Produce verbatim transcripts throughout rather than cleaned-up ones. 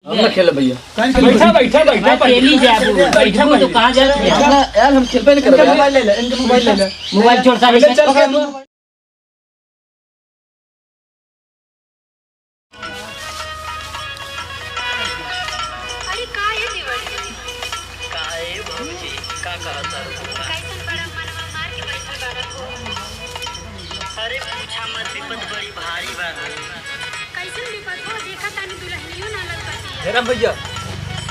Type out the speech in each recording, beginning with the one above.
हम ना खेले भैया। काहे खेले? बैठा, बैठा, बैठा, बैठा। खेली जाबू, बैठबू तो कहाँ जात है? ना, यार, हम खेलबे नहीं करबे। इनके मोबाइल ले ले, इनके मोबाइल ले ले। मोबाइल छोड़ सारे। पहले चल के हम अरे का ये देवर जी? का ए भौजी, का कहत हरु? कैसन बड़ा मनवा मार के बैठल बाड़ा हो? अरे पूछा मत, विपत बड़ी भारी बा। कैसन विपत हो? देखा तानी दुल्हनियो ना लौकत है। जय राम भैया।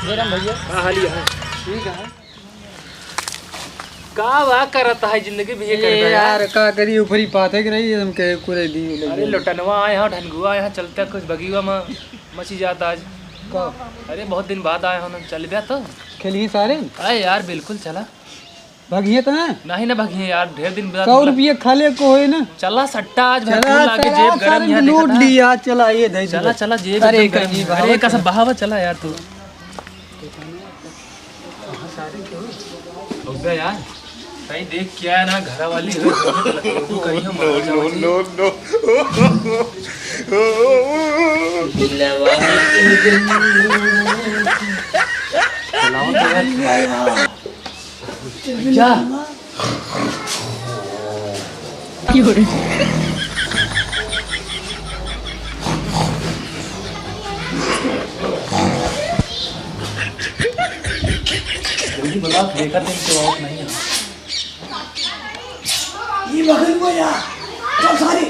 जय राम भैया। का हाल है? ठीक है। का वा करत है जिंदगी भी ये ए करता है यार। यार, का करी, ऊपरी पाथे के रही, हम के कुरे दी लगी। अरे लोटनवा आए हैं, ढनगुआ आए हैं, चलते कुछ बगिया में मची जाता आज। का? अरे बहुत दिन बाद आए हैं, चल गया तो। खेली सारे? अरे यार बिल्कुल चला। भगिए तो ना? नहीं ना भगिए यार, ढेर दिन बाद सौ रुपये खाले को होए ना। चला सट्टा आज चला, भरपूर लागे, चला, जेब गरम सारे यहाँ लूट देखा था। लिया, चला ये दे चला, दे। चला, जेब अरे एकदम गरम कहीं है। बाहर अरे का चला। सब बहावा चला यार तू। अबे यार, कहीं देख क्या है ना, घर वाली है, तू कहीं हम no, no, no, no। चलाओ तो यार। जा। जल्दी बता, देखा तेरे को और नहीं है। ये बगल में यार, चल सारे।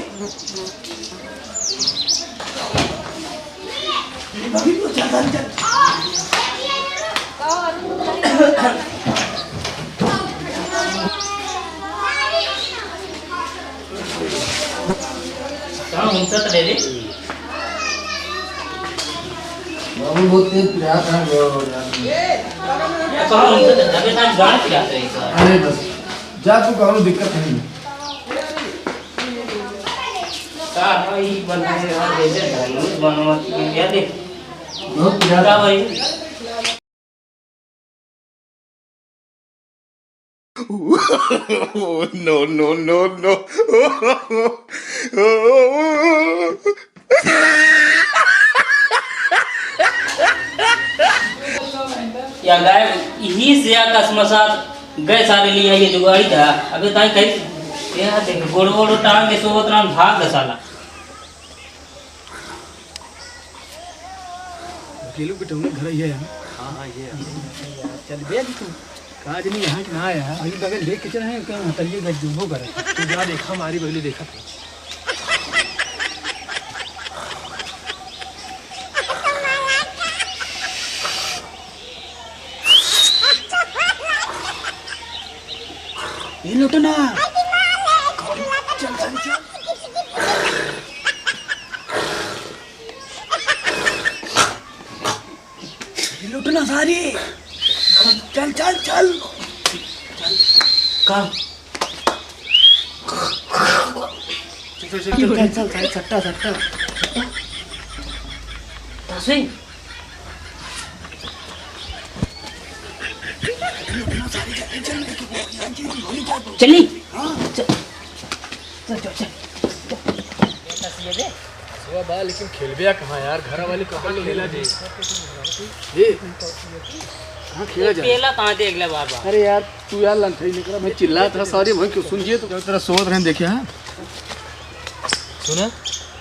कहाँ घूमता था रे? बाबू बहुत तेज पिरात है, गड़बड़ हो जाती है। कहाँ घूमता था? अबे, कहाँ गाड़ पिरात है इसका? अरे बस, जा तू, कौनो दिक्कत नहीं। का भाई बनाए यार, जैसे धनुष बनवा के क्या दे? बहुत प्यारा। का भाई? No, no, no, no। या गाय इही से या कसमसात गए सारे लिया ये जुगाड़ी था। अबे ताई कहीं, ये देख, गोड़ वोड़ टांग के सोवत रहन, भाग गए साला। अकेलू के टौनी घर ही है ना? हाँ, हाँ, ये है। चल बे तू। का जनी यहाँ के ना आया, अभी बगल देख के चल रहे हैं, कहीं होटल ये गजूबो करे। तू जा देखा, हमारी बगली देखा था। ये लुटना। चल, चल, चल। ये लुटना सारी। चल, चल, चल। का? चल, चल, चल, चल, चल, चल, सट्टा, सट्टा। सट्टा? तासुई? चली। हाँ। चल, चल, चल, चल। ये बा, लेकिन खेलबे कहाँ यार, घर वाले कहाँ खेला जी? ए, कहाँ खेला जाए? पेला कहाँ दे अगला बार बार? अरे यार, तू यार लंठई निकला, मैं चिल्लात रहा, सॉरी, मैं क्यों सुन जिए तो। तेरा सोच रहे हैं, देखिए, हाँ। सुना,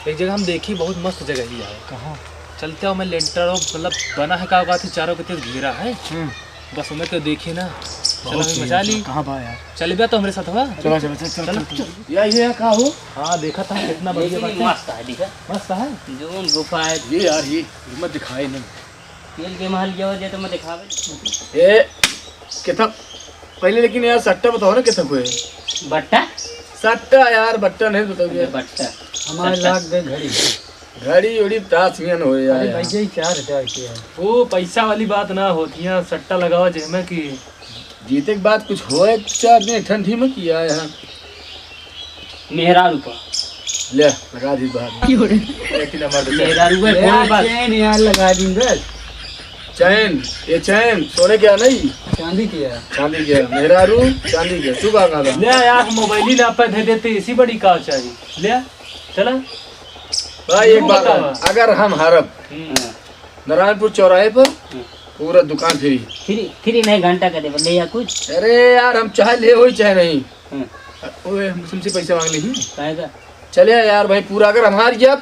एक जगह हम देखी, बहुत मस्त जगह ही है। कहाँ? चलते हो, मैं लेंटर हो, मतलब बना है का, का थी, चारों के तेज घेरा है। हम्म। बस हमें तो देखी ना, चलो बहुत हमें सही मजा है, ली। चलो, कहाँ बा यार? चल बे तो हमरे साथ हुआ। चलो, चलो, चल, चल, चलो। चल, चल। या, ये का हो? हाँ, देखा था कितना बढ़िया लेकिन ये बात है। मस्त है, ठीक है? मस्त है। जोन गुफा है। ये यार, ये मत दिखाए ना। तेल के महल गया हो जाए तो मैं दिखावे। ए, कितना पहले, लेकिन यार सट्टा बताओ ना कितना को है? बट्टा? सट्टा यार, बट्टा नहीं बताओ अरे यार। बट्टा। हमारे सट्टा। लाग गए घड़ी। घड़ी उड़ी ताश में हो यार। अरे भैया, ये चार हजार के है। वो पैसा वाली बात ना होती है, सट्टा लगावा जेमे की। जीते के बाद कुछ होए चार दिन ठंडी में किया है। मेहरारू पर। ले, लगा दी बात। एक ही नंबर पे चैन। मेहरारू है, ले, कौन बात? चैन यार लगा दी बस। चैन, ये चैन सोने के है नहीं? चांदी के है। चांदी के है। मेहरारू, चांदी के है। तू का कहता? ले यार, मोबाइल ही ना पे दे देते, इसी बड़ी का चाहिए। ले, चला। भाई, एक तू बात बतावा। है, अगर हम हारब, हम्म। नारायणपुर चौराहे पर हम्म। पूरा दुकान फ्री। फ्री, फ्री नहीं, घंटा का देबे, ले या कुछ। अरे यार, हम चाहे ले होई चाहे नहीं। हम्म। ओए, हम तुमसे पैसा मांग ली ही। काहे का? चले यार भाई, पूरा अगर हम हार गया,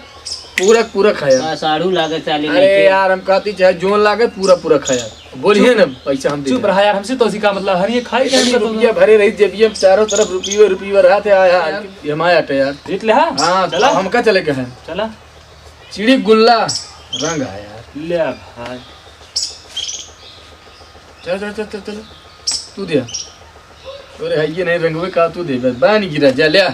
पूरा पूरा खाया। हाँ, साढ़ू लागे चाली अरे लेके। यार, हम कहती चाहे जोन लागे, पूरा पूरा खाया। बोलिए चुप। ना, पैसा हम दे चुप दें। रहा यार, हमसे तो उसी का मतलब, हर ये खाए खाए तो रुपया भरे रही जेबिया में, चारों तरफ रुपये रुपये रहते आया यार। ये हमारे आटे यार। जीत ले, हाँ? हाँ, चला। हमका चले के है। चला। चिड़ी गुल्ला रंग है यार। ले आ भाई। चल, चल, चल, चल, चल। तू दिया। तोरे है ये नहीं रंगवे का, तू दे, बस बानी गिरा, जा ले आ।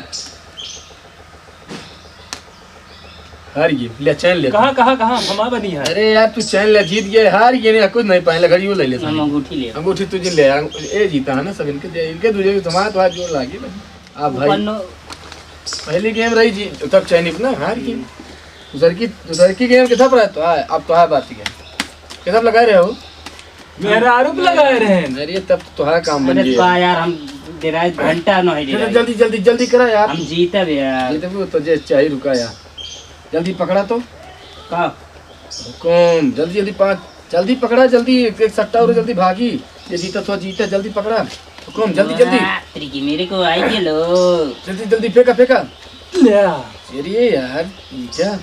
हार गए, ले चैन ले। कहाँ, कहाँ, कहाँ? हमा बनी है। अरे यार, तू चैन ले, जीत गया, हार गए, नहीं, कुछ नहीं पाए, घड़ियो ले ले हम सामने। अंगूठी ले। अंगूठी तुझे ले आ, ए जीता है ना सब इनके, दे, इनके दूजे के तुम्हारा तो हाथ जोड़ लागे भाई। आप भाई। ऊपर नो। पहली गेम रही जी, तब चैन इतना हार गए। दूसर की, दूसर की गेम के था पर तो है, अब तो है बात ही है। कितना लगा रहे हो? मेहरारू पे लगाए रहे हैं। अरे, तब तो तोहार काम बन अरे गया। का यार, हम डेराए घंटा नहीं चलो, डेराए। जल्दी, जल्दी, जल्दी करा यार। हम जीतब यार। जीतबू तो जे चाही रुका यार। जल्दी पकड़ा तो। का? हुकुम, जल्दी, जल्दी पाँच, जल्दी पकड़ा, जल्दी एक, एक सट्टा और जल्दी भागी। ये जीता तो जीता, जल्दी पकड़ा। हुकुम, जल्दी, जल्दी। वाह, तेरी की मेरे को आई ये लो। जल्दी, जल्दी फेंका, फेंका। ले आ। अरे यार, पीटा।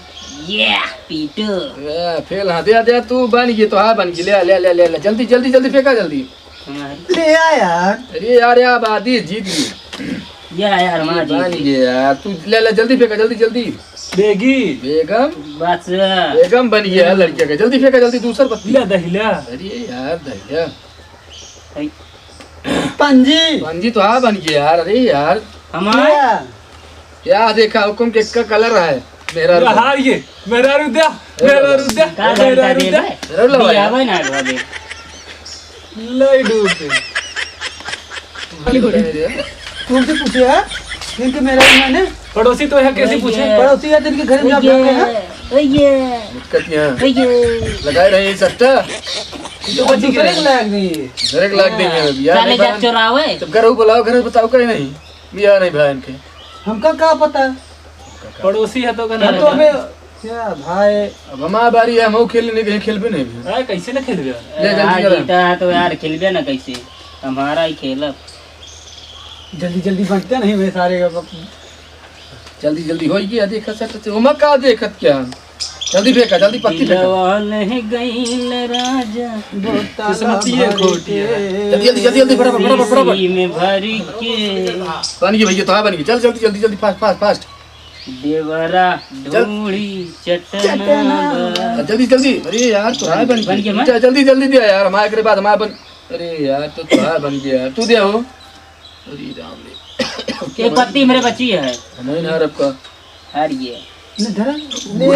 ये पीटो। ए, फेल, हाँ, दे, दे, तू बन गई, तो हाँ बन गई, ले, ले, ले, ले, ले, जल्दी, जल्दी, जल्दी फेंका, जल्दी। हमारी। ले आ यार। अरे यार, ये आबादी जीत गई। ये आ यार, हमारा बन जीत गई। गई यार, तू ले, ले, जल्दी फेंका, जल्दी, जल्दी। बेगी। बेगम। बस। बेगम बन गया है लड़किया का, जल्दी फेंका, जल्दी, दूसर पत्ती। ले दहिला। अरे यार, दहिला। पंजी। पंजी तो हाँ बन गया यार। अरे यार। हमार? क्या? क्या देखा हुकुम के का कलर है? मेरा रुपया। हार ये, मेरा रुपया, ए मेरा बाबा। रुपया, का मेरा घंटा दे रुपया। दे? मेरा रुपया। दिया भाई ना, अगवा दे। लाई डूब दे। तुमसे पूछे है? इनके मेरा मैंने पड़ोसी तो है, कैसे ओए पूछे? ये। पड़ोसी है, जिनके घर में ओए जाके ये। हैं? ओए ये। दिक्कत यहाँ। ओए ये। लगाए रहे ये सट्टा। ये तो बच्ची दूसरे के लायक नहीं है। दूसरे के लायक नहीं है अभी। यार, साले नहीं जात भाई। चोरावे। जब घर हो बुलाओ, घर बताओ, कहीं नहीं। बिया नहीं भाई इनके। हमका का पता? पड़ोसी है तो का हम तो नाम अबे, है? क्या भाई? अब हमार बारी है, हम खेल नहीं, कहीं खेलबे नहीं भी। अरे, कैसे ना खेलबे? ले, जल्दी यार, करो। जीता है तो यार, खेलबे ना कैसे? हमारा ही खेलब। जल्दी, जल्दी बनते नहीं, मैं सारे अब जल्दी, जल्दी होई गया, देखा सट से। ओमा का देखत क्या? जल्दी फेंका, जल्दी पत्ती फेंका। दिलवा ले गइल राजा। किस्मतिये खोटी है। जल्दी, जल्दी, जल्दी, जल्दी, फटाफट, फटाफट, फटाफट। शीशी में भर के। बन गई भैया, तो हाँ बन गई। चल, जल्दी, जल्दी, जल्दी, fast, fast, fast। देवरा चल। ढूंढी चटना चटना। बा। जल्दी, जल्दी। अरे यार, तो हाँ बन बन गई। गया मैं? चल, जल्दी, जल्दी दिया यार, हमारे के बाद हमारे बन। अरे यार, तो, तो हाँ बन गया यार, तू दिया हो। अरे राम रे। एक पत्ती मेरे बची है। नहीं ना, रखा। हार गया। ले धरा। ले। गए।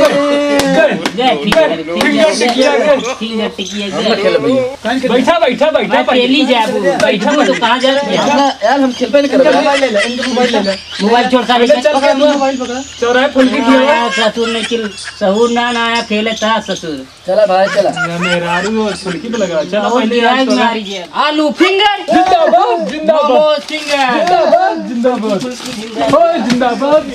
गए, ठीक है, ठीक है, फिंगर टिकिया गए। फिंगर टिकिया हम ना गए। खेले भैया। बैठा, बैठा, बैठा, मैं बैठा। पेली जाबू। बैठा, बैठा। तो कहाँ जात है? हम ना, यार, हम खेलबे नहीं करबे। इनका मोबाइल ले ले, इनका मोबाइल ले ले। मोबाइल छोड़ साले। पहले चल, पकड़, पकड़। मोबाइल पकड़। चौराहे फुलकी हाँ, खिलावा। यार, ससुर ने किल-, सहूर ना, ना आया, खेले था ससुर। चला भाई, चला। ना, मेहरारू और फुलकी पे लगा। चला, बहुत पहले गिराए यार, चला। मारी जे। आलू फिंगर। जिंदाबाद, जिंदाबाद। मोमोज फिंगर। जिंदाबाद, जिंदाबाद। ओए, जिंदाबाद।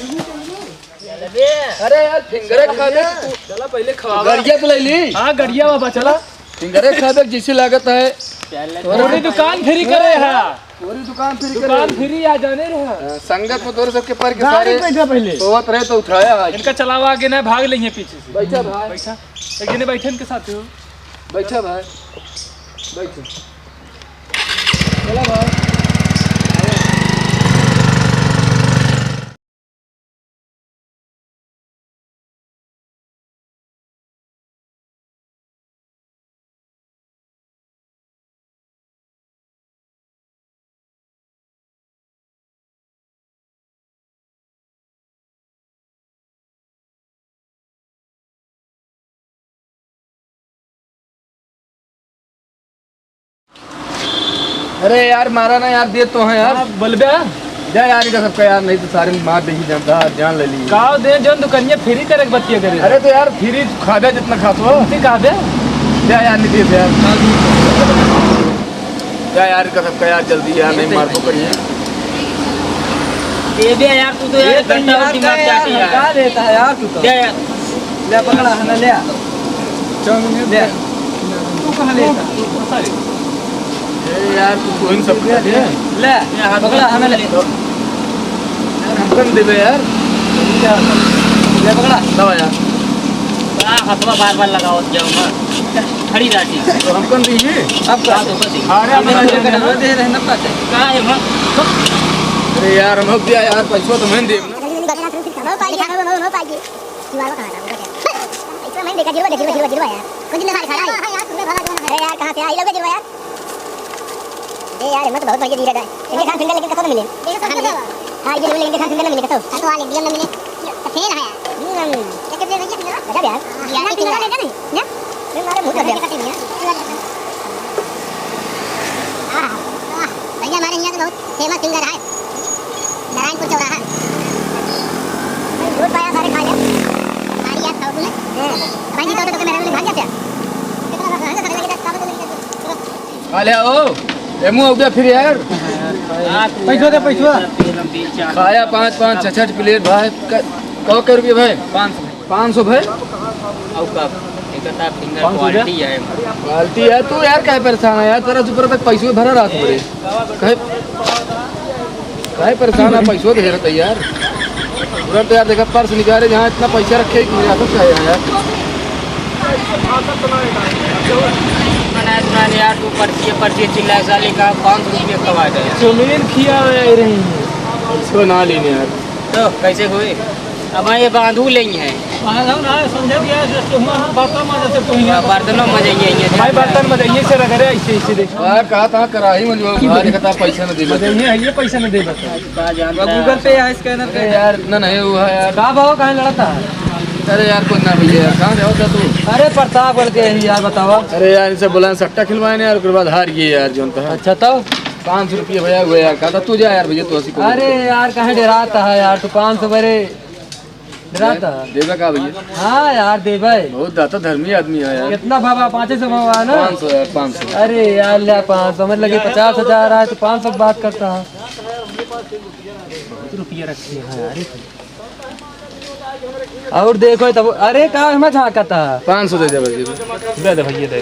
अरे यार, फिंगरे खा दे। चला, पहले खवा। गड़िया तो ले ली। हाँ, गड़िया बाबा, चला। फिंगरे खा दे, जैसी लागत है। चल, तोरे पूरी दुकान फ्री करे है। पूरी दुकान फ्री करे। दुकान फ्री आ जाने रहा। हाँ, संगत में तोरे सबके पर के गाड़ी सारे बैठा पहले। सोवत रहे तो उठाया आज। इनका चलावा आगे ना, भाग लेंगे पीछे से। बैठा भाई। बैठा। एक जने बैठे इनके साथ हो। बैठा भाई। बैठो। चला भाई। अरे यार, मारा ना यार, दे तो है यार। हाँ, बलबे। जा यार, इनका सबका यार, नहीं तो सारे मार देही, जान, जान ले ली। का दे, जौन दुकनिया फ्री करे के बतिया करे। अरे तो यार, फ्री खाबे जितना खात हो। फ्री खाबे? जा यार, नितीश यार। जा यार, इनका सबका यार, जल्दी यार, नहीं मार पकड़िए। दे दे यार, तू तो यार, ये तो घंटा यार दिमाग का चाटी यार, यार। का देता है यार तू तो? दे यार। ले पकड़ा, हमें ले आ। ले। तू कहाँ लेता? ए यार, तू कोई सब कर दे। ले, पकड़ा, हमें ले। यार, हमका न देबे यार। ले, पकड़ा। दवा यार। आ, हथवा बार बार लगावत जाऊंगा। खड़ी राटी। तो हमका न दीजिए। अब का? हाँ, तो बस। अरे, हमें हमारा दे रहे, दे रहे, ना पाते। का है, हाँ? अरे यार, हम दिया यार, पैसा तो मैं दे। हो पाइए, हो, हो, हो पाइए। जुआवा कहाँ था? उधर है। इतना नहीं देखा, जुआ, जुआ, जुआ, जुआ यार। कौन जिंदा सारे खड़ा है? हाँ, हाँ, यार, तुम्हें भला जुआ ना है। अरे यार, कहाँ से आई? लगे जुआ यार। दे यार, हिम्मत बहुत बढ़िया दी रहा है। इनके साथ फिंगर लेकिन कतौ न मिले। देखो, सब हाँ, जगह। हाँ, ये लेकिन इनके साथ फिंगर न मिले कतौ। हाँ, तो आ ले, डीएम न मिले। तो फेल है यार। हम्म। ये कितने भैया फिंगर? गजब यार। हाँ, यार, फिंगर ले जा नहीं। क्या? मैं मारे मुंह कर दिया। हाँ, हाँ। भैया हमारे यहाँ के बहुत फेमस फिंगर है। नारायणपुर चौराहा। दूध पाया सारे खा ले। सारी याद खाओ तूने। भाई जी, तो, तो, तो मेरे को भाग जाते हैं। खा ले आओ। एमू हो गया फिर यार। पैसा दे, पैसा। खाया पाँच, पाँच, छः, छः प्लेट भाई। क-, कौ, कै रुपये भाई? पाँच सौ। पाँच सौ भाई? और का? एक तो फिंगर पाँच सौ रुपया? क्वालिटी है। क्वालिटी है, तू यार काहे परेशान है यार? तेरा ऊपर तक पैसे भरा रहा तू मेरे। काहे, काहे परेशान है? पैसों दे रहा यार। पूरा तो यार देखा, पर्स निकाले, जहाँ इतना पैसा रखे कि मेरे हाथ से आया यार। मना, मना यार, तू पर्ची, पर्ची चिल्ला साले का पाँच सौ रुपये कमा दे यार। जमीन खिया रही है। इसको ना लेने यार। तो कैसे हुए? अब ये बांधू लेंगे हैं। बांधू ना, समझे भी है, जैसे हुआ हम बर्तन मांजे से कोई नहीं। बर्तनों में जाइए, ये भाई, बर्तन में जाइए से रगड़े, ऐसे, ऐसे देखो। हाँ, कहा था कराही में जो भाई देखा था, पैसा न दे बस। ये है, ये पैसा न दे बस। का जानता है? Google Pay है, scanner अरे पे। यार, इतना नहीं हुआ यार। का भाव, काहे लड़ता है? अरे यार, कुछ ना भैया यार, कहाँ जाओ था तू? अरे, प्रतापगढ़ के ही यार, बतावा। अरे यार, इनसे बोला सट्टा खिलवाए ना यार, ओकर बाद हार गए यार, जोन कहा। अच्छा, तब? पाँच सौ रुपये भैया हुए यार, कहा था तू जा यार भैया, तू हंसी को अरे यार, काहे डराता है यार, तू पाँच सौ बरे डराता है। देबे का भैया? हाँ यार, देबे। बहुत दाता धर्मी आदमी है यार। कितना भावा? पाँच सौ भावा ना? पाँच सौ यार, पाँच सौ। अरे यार, ले पाँच सौ, मतलब कि पचास हजार आए तो पाँच सौ की बात करता है। बहुत रुपया रखे हैं यार। और देखो तब, अरे का हमें झांकता है? पाँच सौ दे दे भैया। दे दे भैया, दे दे।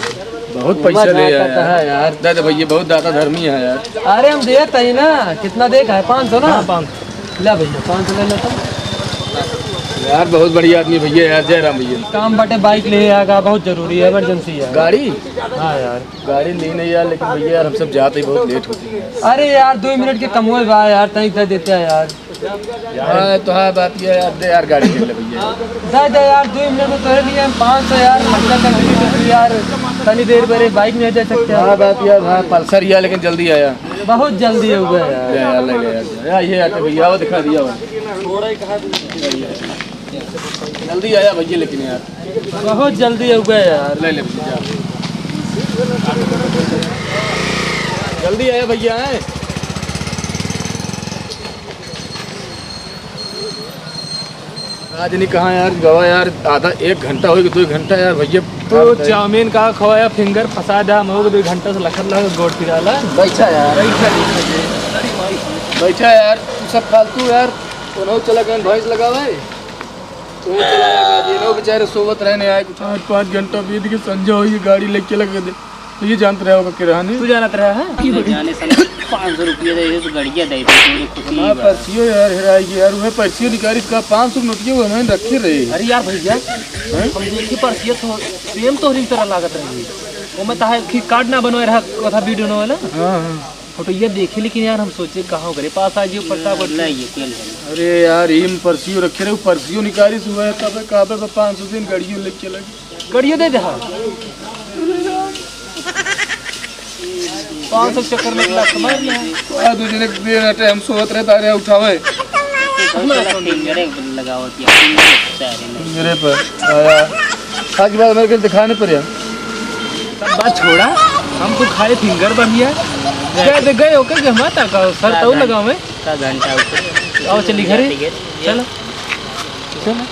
बहुत पैसा ले आया है यार। दे दे भैया, बहुत दाता धर्मी है यार। अरे हम देत ही ना, कितना दे का है? पाँच सौ ना? हाँ, पाँच सौ। ले भैया, पाँच सौ ले लेता। यार बहुत बढ़िया आदमी भैया यार, जय राम भैया। काम बाटे, bike ले आएगा, बहुत जरूरी है, emergency है। गाड़ी? हाँ यार। गाड़ी ली नहीं यार, लेकिन भैया यार हम सब जाते ही बहुत late होती है। अरे यार, दो मिनट के कमवे बा यार, तनी दे देते हैं यार। हाँ, तो हाँ, बात ये है, अब दे यार, गाड़ी ले ले भैया। दे दे यार, दो मिनट में तोरे लिए हम पाँच सौ यार, खर्चा कर दीजिए तो यार, तनी देर बरे bike में जा सकते हैं। हाँ, बात यार, हाँ, Pulsar ही है, लेकिन जल्दी आया। बहुत जल्दी हो गया यार। ले यार, ले ले यार। यार, ये आते भैया, वो दिखा दिया वो। जल्दी आया भैया, लेकिन यार। बहुत जल्दी हो गया यार। ले ले भैया। जल्दी आया भैया, हैं? आज नहीं कहाँ यार, गवा यार, आधा एक घंटा हो गया, दो घंटा यार भैया। तो चाउमीन का खवाया, finger फंसा दा, हम लोग दो घंटा से लखत लगा गोड़ पिराला। बैठा यार। बैठा, बैठा। बैठा यार, तू सब फालतू यार, कोनो चला गए भैंस लगावे। तू चला गया, ये लोग बेचारे सोवत रहने आए, कुछ आठ पाँच घंटा बीत के संझा हो गई, गाड़ी लेके लगे दे। तो ये जानत रहे होगा कि रहने? तू जानत रहा है? अरे जाने सन पाँच सौ रुपये दे दे तो गड़िया दे दे, तोरे खुशी हमारा बा। पर्सियो यार हेराई गया यार, वह पर्सियो निकाली का पाँच सौ नोटिया वो हमें रखे रहे। अरे यार भैया, हैं? हम देखी पर्सिया तो same तोहरी तरह लागत रही। वो मैं ताहे कि कार्ड ना बनवाए रहा, कथा वीडियो ना वाला। हाँ, हाँ। फोटो ये देखे, लेकिन यार हम सोचे कहाँ ओकरे पास आ जियो प्रताप। नहीं, ये तेल है। अरे यार, ईम पर्सियो रखे रहे, पर्सियो निकाली सुबह, तब कहाँ पे पाँच सौ दिन गड़ियों लेके लगे। गड़ियो दे दे, हाँ। पाँच सौ चक्कर में एक लाख कमा लिया। आ, दो जने के दिन हटे, हम सोवत रहे, तारे उठावे। तो चला फिंगरे लगावत या, फिंगरे सारे में। फिंगरे पर आया। आज के बाद मेरे को दिखाने पर यार। सब बात छोड़ा, हम तो खाए फिंगर बढ़िया। गए तो गए, ओके, गए, मत आका, सर, ताऊ लगावे। का घंटा ऊपर। आओ, चली घरे। ठीक है। चलो। चलो।